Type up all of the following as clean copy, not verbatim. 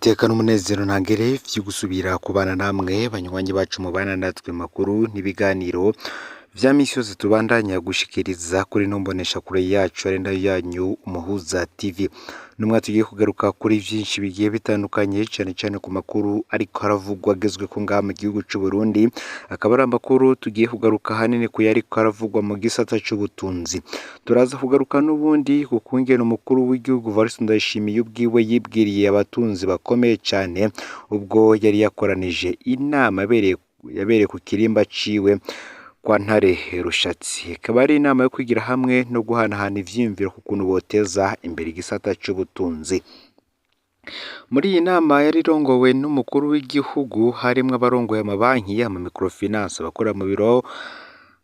N'iteka n'umunezero ntangere vyo gusubira kubana namwe banywanyi bacu mubana natwe makuru n'ibiganiro vya misi yose tubandanya gushikiriza kuri ino mboneshakure yacu ari nayo yanyu Umuhuza TV. Numwa tugiye kugaruka kuri vyinshi bigiye bitandukanye cane cane ku makuru ariko haravugwa agezweko ngaha mu gihugu c'u Burundi, akaba ari amakuru tugiye kugaruka ahanini ku yariko aravugwa mu gisata c'ubutunzi. Turaza kugaruka n'ubundi ku kungene umukuru w'igihugu Evariste Ndayishimiye ubwiwe yibwiriye abatunzi bakomeye cane ubwo yari yakoranije inama yabereye ku kirimba ciwe kwa Ntare Rushatsi. Ikaba ari inama yo kwigira hamwe no guhanahana ivyiyumviro ku kuntu boteza imbere igisata c'ubutunzi. Muri iyi nama yari irongowe n'umukuru w'igihugu harimwo abarongoye amabanki, ama microfinance, abakora mu biro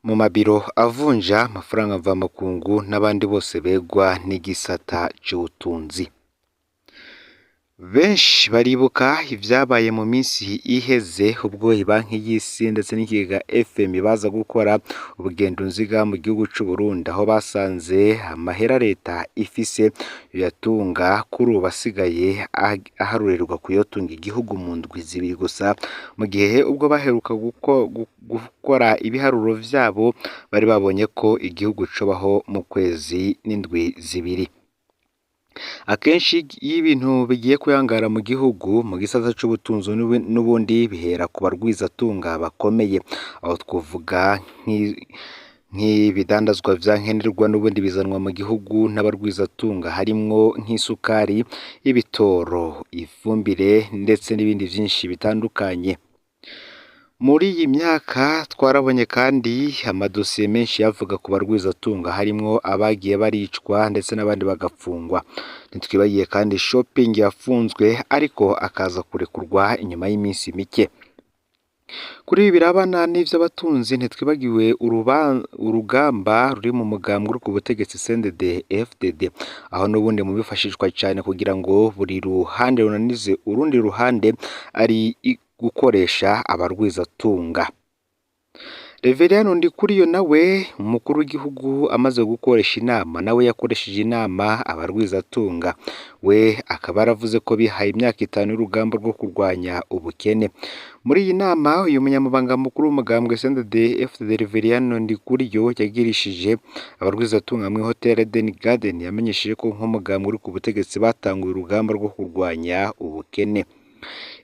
mu mabiro avunja amafaranga mvamakungu n'abandi bose begwa n'igisata c'ubutunzi. Benshi baribuka ivyabaye mu minsi iheze ubwo ibanki y'isi ndetse n'ikigega FMI baza gukora ubugendunziga mu gihugu c'u Burundi, aho basanze amahera leta ifise yoyatunga kuri ubu asigaye aharurirwa kuyotunga igihugu mu ndwi zibiri gusa, mu gihe ubwo baheruka gukora ibiharuro vyabo bari babonye ko igihugu cobaho mu kwezi n'indwi zibiri. Akenshi iyo ibintu bigiye kuyangara mu gihugu mu gisata c'ubutunzi n'ubundi bihera ku barwizatunga bakomeye, aho twovuga nk'ibidandazwa vya nkenerwa n'ubundi bizanwa mu gihugu n'abarwizatunga harimwo nk'isukari, ibitoro, ifumbire ndetse n'ibindi vyinshi bitandukanye. Muri iyi myaka twarabonye kandi amadosiye menshi yavuga ku barwizatunga harimwo abagiye baricwa ndetse n'abandi bagapfungwa. Ntitwibagiye kandi Shopping yafunzwe ariko akaza kurekurwa inyuma y'iminsi mike. Kuri ibi birabana n'ivy'abatunzi ntitwibagiwe urugamba ruri mu mugambwe uri ku butegetsi CNDD FDD, aho n'ubundi mu bifashishwa cane kugira ngo buri ruhande runanize urundi ruhande ari gukoresha abarwizatunga. Reveriyani Ndikuriyo nawe umukuru w'igihugu amaze gukoresha inama nawe yakoresheje inama abarwizatunga, we akaba yaravuze ko bihaye imyaka itanu y'urugamba rwo kurwanya ubukene. Muri iyi nama uyu munyamabanga mukuru w'umugambwe CNDD FDD Reveriyani Ndikuriyo yagirishije abarwizatunga muri Hotel Eden Garden, yamenyesheje ko nk'umugambwe uri ku butegetsi batanguye urugamba rwo kurwanya ubukene.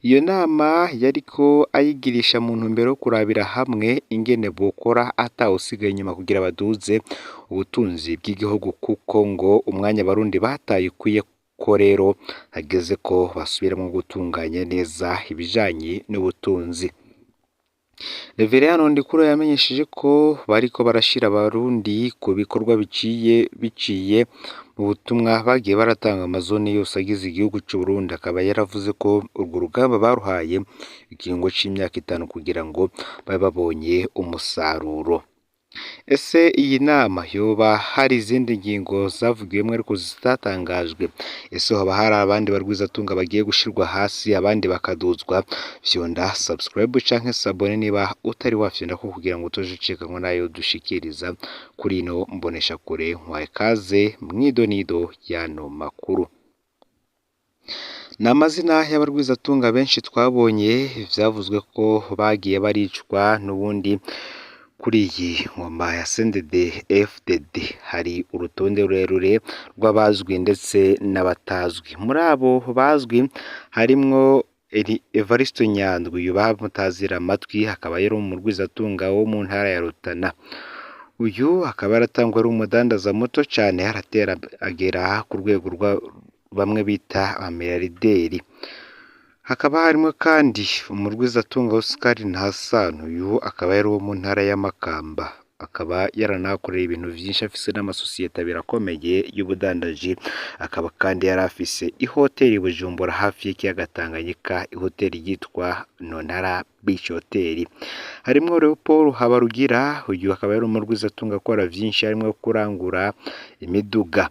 Iyo nama yariko ayigirisha mu ntumbero yo kurabira hamwe ingene bokora atawusigaye inyuma kugira baduze ubutunzi bw'igihugu kuko ngo umwanya abarundi bataye ukwiye ko rero hageze ko basubiramwo gutunganya neza ibijanye n'ubutunzi. Reveriyani Ndikuriyo yamenyesheje ko bariko barashira abarundi ku bikorwa biciye mu butumwa bagiye baratanga amazone yose agize igihugu c'u Burundi, akaba yaravuze ko urwo rugamba baruhaye ikiringo c'imyaka itanu kugira ngo babe babonye umusaruro. Ese iyi nama yoba hari izindi ngingo zavugiwemwo ariko zitatangajwe? Ese hoba hari abandi barwizatunga bagiye gushirwa hasi abandi bakaduzwa? Fyonda subscribe canke s'abonner niba utari wafyondako kugira ngo utoje ucikanwa n'ayo dushikiriza kuri ino mboneshakure. Nkwaye ikaze mw'idonido y'ano makuru. Ni amazina y'abarwizatunga benshi twabonye vyavuzwe ko bagiye baricwa n'ubundi kuri iyi ngoma ya CNDD FDD. Hari urutonde rurerure rw'abazwi ndetse n'abatazwi. Muri abo bazwi harimwo Evariste Nyandwi, uyu bamutazira amatwi akaba yari umurwizatunga wo mu ntara ya Rutana. Uyu akaba yaratangwa ari umudandaza muto cane aratera agera ku rwego rwa bamwe bita abamiliyarderi. Hakaba harimwo kandi umurwizatunga Oscar Ntasano, uyu akaba yari uwo mu ntara ya Makamba, akaba yaranahakoreye ibintu vyinshi afise n'amasosiyete abiri akomeye y'ubudandaji, akaba kandi yari afise ihoteri i Bujumbura hafi y'ikiyaga Tanganyika, ihoteri yitwa Nontara Beach Hotel. Harimwo Leopold Habarugira, uyu akaba yari umurwizatunga akora vyinshi harimwo kurangura imiduga.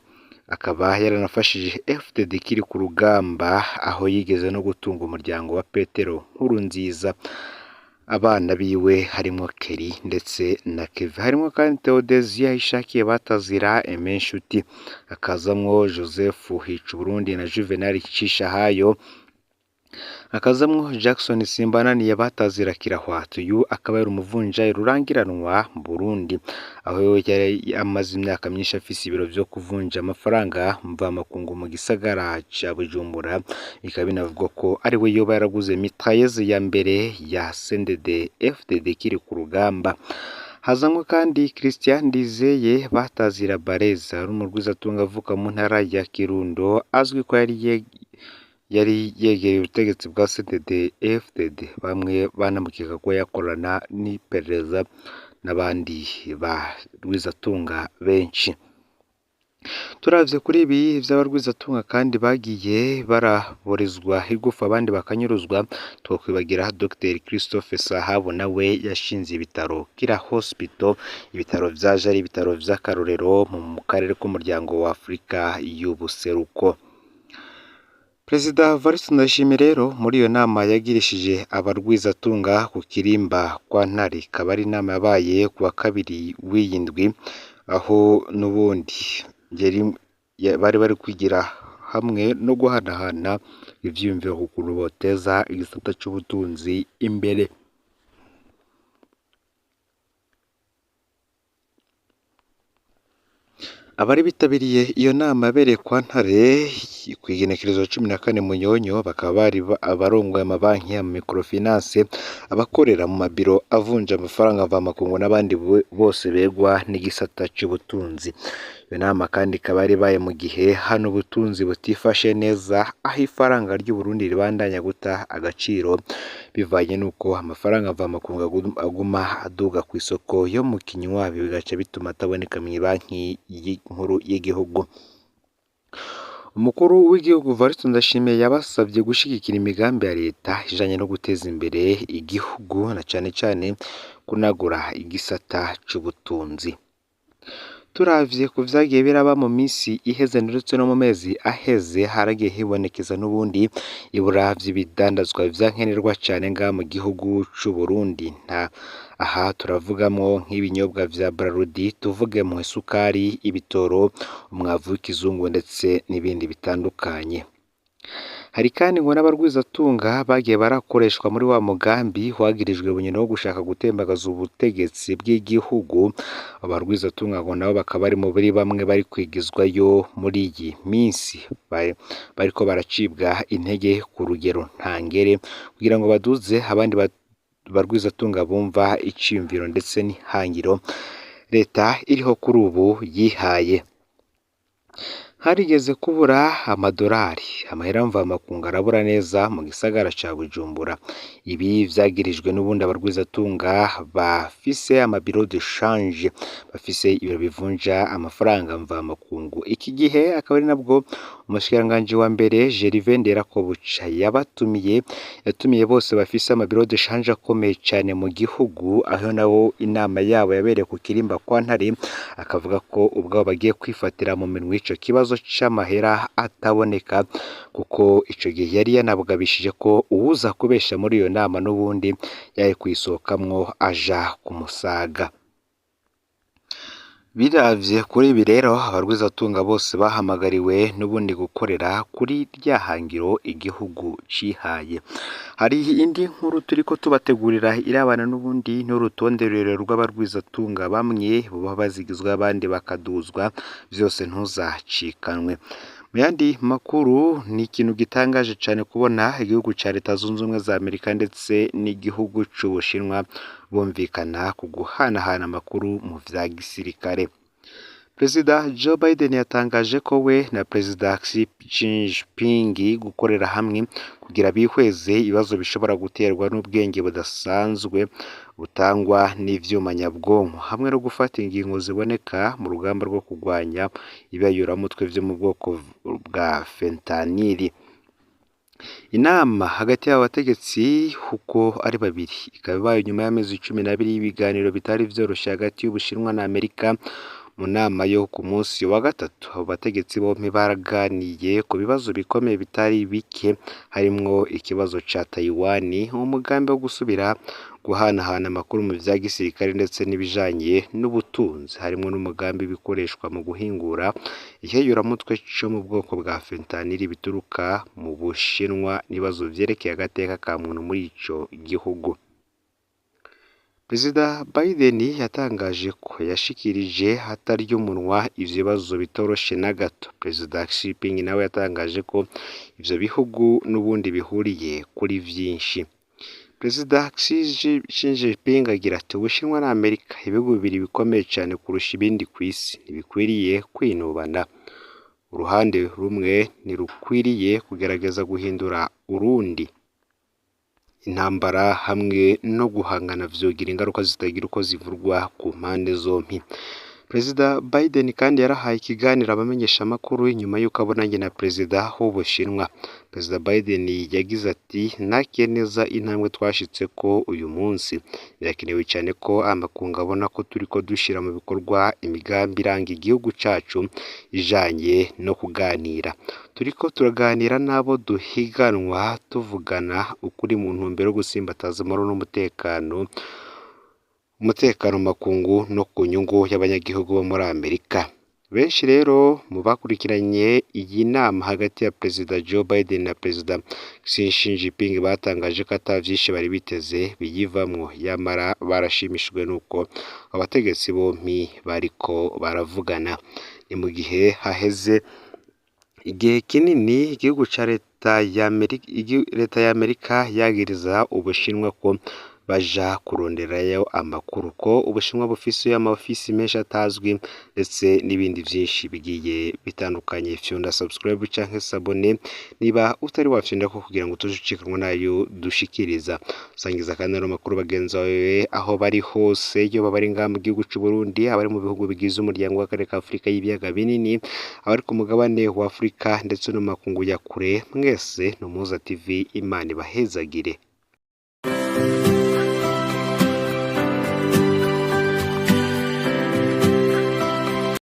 Akaba yaranafashije FDD ikiri ku rugamba aho yigeze no gutunga umuryango wa Petero Nkurunziza, abana biwe harimwo Kelly ndetse na Kevin. Harimwo kandi Theodosia Ahishakiye batazira Aime Nshuti, hakazamwo Joseph Hicuburundi na Juvenal Cishahayo. Hakazamwo Jackson Simbananiye batazira Kirahwata, uyu akaba yari umuvunjayi rurangiranwa mu Burundi, aho yari amaze imyaka myinshi afise ibiro vyo kuvunja amafaranga mvamakungu mu gisagara ca Bujumbura, bikaba binavugwa ko ariwe yoba yaraguze mitrailleuses ya mbere ya CNDD FDD ikiri ku rugamba. Hazamwo kandi Christian Ndizeye batazira Bareza, ari umurwizatunga avuka mu ntara ya Kirundo, azwi ko yari yegereye ubutegetsi bwa CNDD FDD, bamwe banamukeka ko yakorana n'iperereza n'abandi barwizatunga benshi. Turavye kuri ibi vy'abarwizatunga kandi bagiye baraborezwa igufa abandi bakanyuruzwa, twokwibagira Dr Christophe Sahabo nawe yashinze ibitaro Kira Hospital, ibitaro vyaje ari ibitaro vy'akarorero mu karere k'umuryango wa Afurika y'ubuseruko. Perezida Evariste Ndayishimiye rero muri iyo nama yagirishije abarwizatunga ku Kirimba kwa Ntare, ikaba ari inama yabaye ku wa kabiri w'iyi ndwi, aho n'ubundi bari bari kwigira hamwe no guhanahana ivyiyumviro ku kuntu boteza igisata c'ubutunzi imbere. Abari bitabiriye iyo nama yabereye kwa Ntare kw'igenekerezo 14 Munyonyo, bakaba bari abarongoye amabanki, ama microfinance, abakorera mu mabiro avunja amafaranga mvamakungu n'abandi bose begwa n'igisata c'ubutunzi. Iyo nama kandi ikaba yari ibaye mu gihe hano ubutunzi butifashe neza, aho ifaranga ry'Uburundi ribandanya guta agaciro bivanye n'uko amafaranga mvamakungu aguma aduga kw'isoko yo mu kinywabi, bigaca bituma ataboneka mw'ibanki nkuru y'igihugu. Umukuru w'igihugu Evariste Ndayishimiye yabasavye gushigikira imigambi ya leta ijanye no guteza imbere igihugu na cane cane kunagura igisata c'ubutunzi. Turavye ku vyagiye biraba mu misi iheze ndetse no mu mezi aheze, haragiye hibonekeza n'ubundi ibura vy'ibidandazwa vyankenerwa cane ngaha mu gihugu c'Uburundi. Aha turavugamwo nk'ibinyobwa vya Brarudi, tuvugemwo isukari, ibitoro, umwavu w'ikizungu ndetse n'ibindi bitandukanye. Hari kandi ngo n'abarwizatunga bagiye barakoreshwa muri wa mugambi wagirijwe Bunyoni wo gushaka gutembagaza ubutegetsi bw'igihugu, abarwizatunga ngo nabo bakaba bari muri bamwe bari kwigizwayo muri iyi minsi, bariko baracibwa intege ku rugero ntangere kugira ngo baduze abandi barwizatunga bumva iciyumviro ndetse n'ihangiro leta iriho kuri ubu yihaye. Harigeze kubura amadorari, amahera mvamakungu arabura neza mu gisagara ca Bujumbura. Ibi vyagirijwe n'ubundi abarwizatunga bafise amabiro de change, bafise ibiro bivunja amafaranga mvamakungu. Iki gihe akaba ari nabwo umushikiranganji wa mbere Gervais Nderakobuca yabatumiye, yatumiye bose bafise amabiro de change akomeye cane mu gihugu, aho nabo inama yabo yabereye ku Kirimba kwa Ntare, akavuga ko ubwabo bagiye kwifatira mu minwe ico kibazo c'amahera ataboneka, kuko ico gihe yari yanabugabishije ko uwuza kubesha muri iyo nama n'ubundi yari kuyisohokamwo aja kumusaga. Biravye kuri ibi rero, abarwizatunga bose bahamagariwe n'ubundi gukorera kuri rya hangiro igihugu cihaye. Hari indi nkuru turiko tubategurira irabana n'ubundi n'urutonde rurerure rw'abarwizatunga bamwe boba bazigizwa abandi bakaduzwa, vyose ntuzacikanwe. Mu yandi makuru, ni ikintu gitangaje cane kubona igihugu ca Leta Zunze Ubumwe za Amerika ndetse n'igihugu c'Ubushinwa bumvikana ku guhanahana amakuru mu vya gisirikare. Perezida Joe Biden yatangaje ko we na Perezida Xi Jinping gukorera hamwe kugira bihweze ibibazo bishobora guterwa n'ubwenge budasanzwe butangwa n'ivyuma nyabwonko, hamwe no gufata ingingo ziboneka mu rugamba rwo kurwanya ibayuramutwe vyo mu bwoko bwa fentanili. Inama hagati y'aba bategetsi uko ari babiri ikaba ibaye nyuma y'amezi 12 y'ibiganiro bitari vyoroshe hagati y'Ubushinwa na Amerika Mu nama yo ku munsi wa gatatu, abo bategetsi bompi baraganiye ku bibazo bikomeye bitari bike, harimwo ikibazo ca Taiwan, umugambi wo gusubira guhanahana amakuru mu vya gisirikare ndetse n'ibijanye n'ubutunzi, harimwo n'umugambi w'ibikoreshwa mu guhingura iheyuramutwe co mu bwoko bwa fentanyl bituruka mu Bushinwa n'ibibazo vyerekeye agateka ka muntu muri ico gihugu. Perezida Biden yatangaje ko yashikirije atarya umunwa ivyo bibazo bitoroshe na gato. Perezida Xi Jinping nawe yatangaje ko ivyo bihugu n'ubundi bihuriye kuri vyinshi. Perezida Xi Jinping agira ati: "Ubushinwa na Amerika, ibihugu bibiri bikomeye cane kurusha ibindi kw'isi, ntibikwiriye kwinubana. Uruhande rumwe ntirukwiriye kugerageza guhindura urundi. Intambara hamwe no guhangana vyogira ingaruka zitagira uko zivurwa ku mpande zompi." Perezida Biden kandi yarahaye ikiganiro abamenyeshamakuru inyuma y'uko abonanye na perezida w'Ubushinwa. Perezida Biden yagize ati: "Nakiye neza intambwe twashitseko uyu munsi. Birakenewe cane ko amakungu abona ko turiko dushira mu bikorwa imigambi iranga igihugu cacu ijanye no kuganira. Turiko turaganira n'abo duhiganwa, tuvugana ukuri mu ntumbero yo gutsimbataza amahoro n'umutekano mu makungu no ku nyungu y'abanyagihugu bo muri Amerika." Benshi rero mu bakurikiranye iyi nama hagati ya Perezida Joe Biden na Perezida Xi Jinping batangaje ko ata vyinshi bari biteze biyivamwo, yamara barashimishijwe n'uko abategetsi bompi bariko baravugana. Ni mu gihe haheze igihe kinini igihugu ca leta ya Amerika yagiriza Ubushinwa ko baja kuronderayo amakuru, ko Ubushinwa bufise ama ofisi menshi atazwi ndetse n'ibindi vyinshi bigiye bitandukanye. Fyonda subscribe canke s'abonner niba utari wafyondako kugira ngo utoje ucikanwa nayo dushikiriza. Sangiza kandi ano makuru bagenzi bawe aho bari hose, yoba abari ngaha mu gihugu c'Uburundi, abari mu bihugu bigize umuryango w'akarere ka Afurika y'ibiyaga binini, abari ku mugabane wa Afurika ndetse no mu makungu ya kure. Mwese ni Umuhuza TV, Imana ibahezagire.